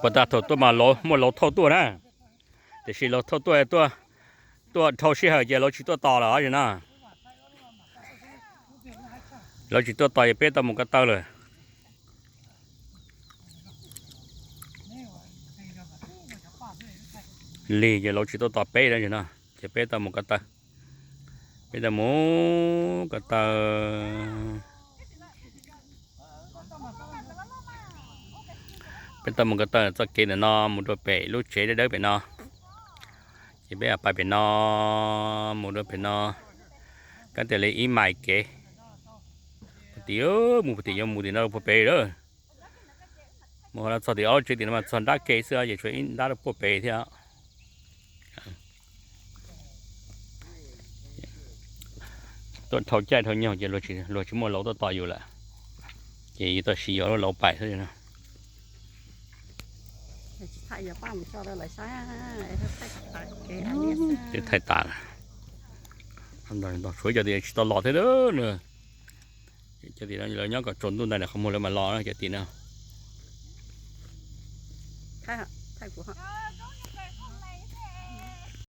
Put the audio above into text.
Puas tas thaum tuaj mas muaj lauv thauj tuaj na, tiam sis lauv thauj tuaj, tuaj dhau sij hawm ces lauv tsis tuaj tos lawm os no. Lauv tsis tuaj tos ces peb tau mus ko taw lawm. Lig ces lauv tsis tuaj tos peb no, ces peb tau mus ko taw. Peb tau mus ko taw. Peb tau mus ko taw txoj kev ntawm no mus rau pem lub tsev dawb dawb pem no. Ces peb pais pem no, mus rau pem no, kab tias li ib mais kev. Puag tim, mus puag tim yuav mus tim no puag pem lawm. Mus ho txog tim ob lub tsev tim no mas txog nrab ke xwb ces tshuav ib nrab puag pem thiab. Tuaj dhau caij dhau nyoog ces luag tsis muaj lauv tuaj tos yus lawm, ces yus tau siv yus lub lauv pais xwb. Twb thaij tas, tshuav cov tim tsis tau los thiab na. Cov tim no lawv nyob kom tsaus ntuj ntais qhov muag lawv mam los cov tim no.